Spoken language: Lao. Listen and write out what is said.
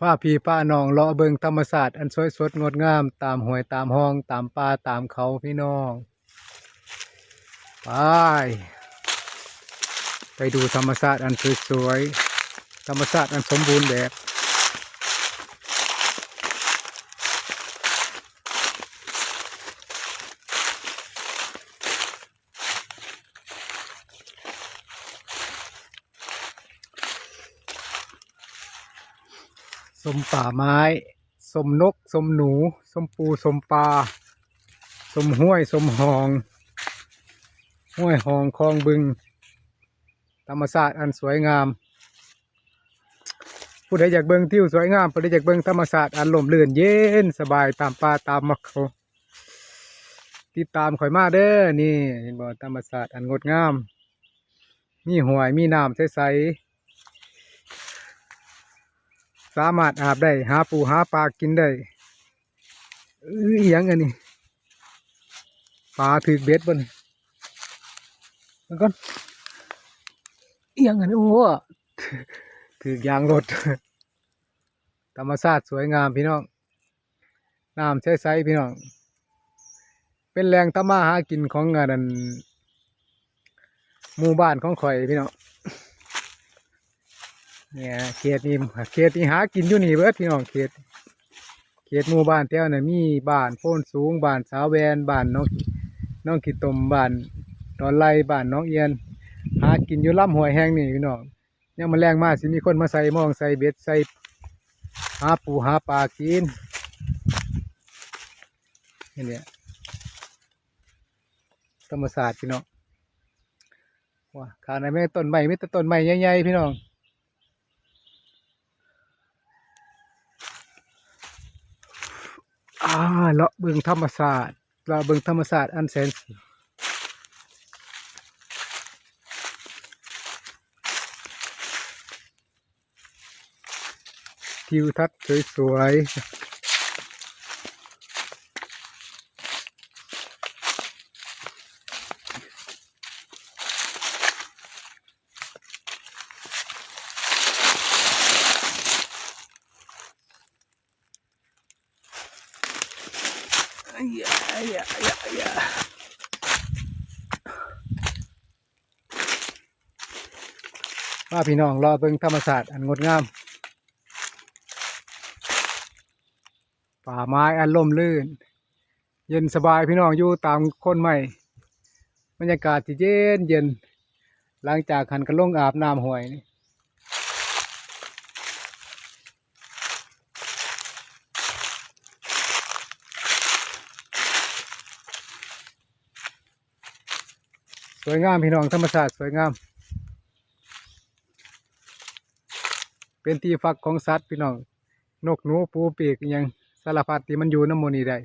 ພາພີ່ພານ້ອງເລາະເບິ່ງທຳມະຊາດອັນສວຍສົດງົດງາມ ຕາມຫ້ວຍຕາມຮ່ອງ ຕາມປ່າຕາມເຂົາພີ່ນ້ອງ. ໄປ ໄປດູທຳມະຊາດອັນສວຍໆ ທຳມະຊາດອັນສົມບູນແບບ. ຊົມປ່າໄມ້ ຊົມນົກ ຊົມໜູ ຊົມປູ ຊົມປາ ຊົມຫ້ວຍ ຊົມຮ່ອງ ຫ້ວຍຮ່ອງ ຄອງ ບຶງ ທຳມະຊາດອັນສວຍງາມ. ຜູ້ໃດຢາກເບິ່ງທິວສວຍງາມ ຜູ້ໃດຢາກເບິ່ງທຳມະຊາດອັນຮົ່ມລື່ນເຢັນສະບາຍຕາມປ່າຕາມໝາກເຂົາ ຕິດຕາມຂ້ອຍມາເດີ້. ນີ້ເຫັນບໍ່ ທຳມະຊາດອັນງົດງາມ ມີຫ້ວຍມີນ້ຳໃສໆ ສາມາດອາບໄດ້ ຫາປູຫາປາກິນໄດ້. ເອີ ອີຫຍັງອັນນີ້ ປາຖືກເບັດບໍ່ນີ້ ເບິ່ງກ່ອນ ອີຫຍັງອັນນີ້ ໂອ້ ຖືກຢາງລົດ. ທຳມະຊາດສວຍງາມພີ່ນ້ອງ ນ້ຳໃສໆ ພີ່ນ້ອງ ເປັນແຫຼ່ງທຳມາຫາກິນຂອງອັນນັ້ນ ໝູ່ບ້ານຂອງຂ້ອຍພີ່ນ້ອງ. ເນຍ ເຂດນີ້ ເຂດນີ້ຫາກິນຢູ່ນີ້ເບິດພີ່ນ້ອງ ເຂດ ເຂດໝູ່ບ້ານແຖວນັ້ນ ມີບ້ານໂພນສູງ ບ້ານສາວແວ່ນ ບ້ານໜອງ ໜອງຂີ້ຕົມ ບ້ານດອນໄລ່ ບ້ານໜອງອຽນ ຫາກິນຢູ່ລຳຫ້ວຍແຫ່ງນີ້ພີ່ນ້ອງ. ຍາມມື້ແລງມາຊິມີຄົນມາໃສ່ມອງໃສ່ເບັດ ໃສ່ ຫາປູຫາປາກິນ. ນີ້ແຫຼະ ທຳມະຊາດພີ່ນ້ອງ. ວ້າ ຂ້າງໃນມີແຕ່ຕົ້ນໄມ້ ມີແຕ່ຕົ້ນໄມ້ໃຫຍ່ໆ ພີ່ນ້ອງ. ອາ ເລາະເບິ່ງທຳມະຊາດ ເລາະເບິ່ງທຳມະຊາດອັນແສນ ທິວທັດສວຍໆ. ພາພີ່ນ້ອງເລາະເບິ່ງທຳມະຊາດອັນງົດງາມ ປ່າໄມ້ອັນຮົ່ມລື່ນ ເຢັນສະບາຍພີ່ນ້ອງ ຢູ່ຕາມໂຄນໄມ້ ບັນຍາກາດຊິເຢັນໆ. ຫຼັງຈາກຫັ້ນກໍລົງອາບນ້ຳຫ້ວຍນີ້ ສວຍງາມພີ່ນ້ອງ ທຳມະຊາດສວຍງາມ ເປັນທີ່ພັກຂອງສັດພີ່ນ້ອງ ນົກໜູປູປີກອີ່ຫຍັງສາລະພັດທີ່ມັນຢູ່ນຳໝູ່ນີ້ໄດ້.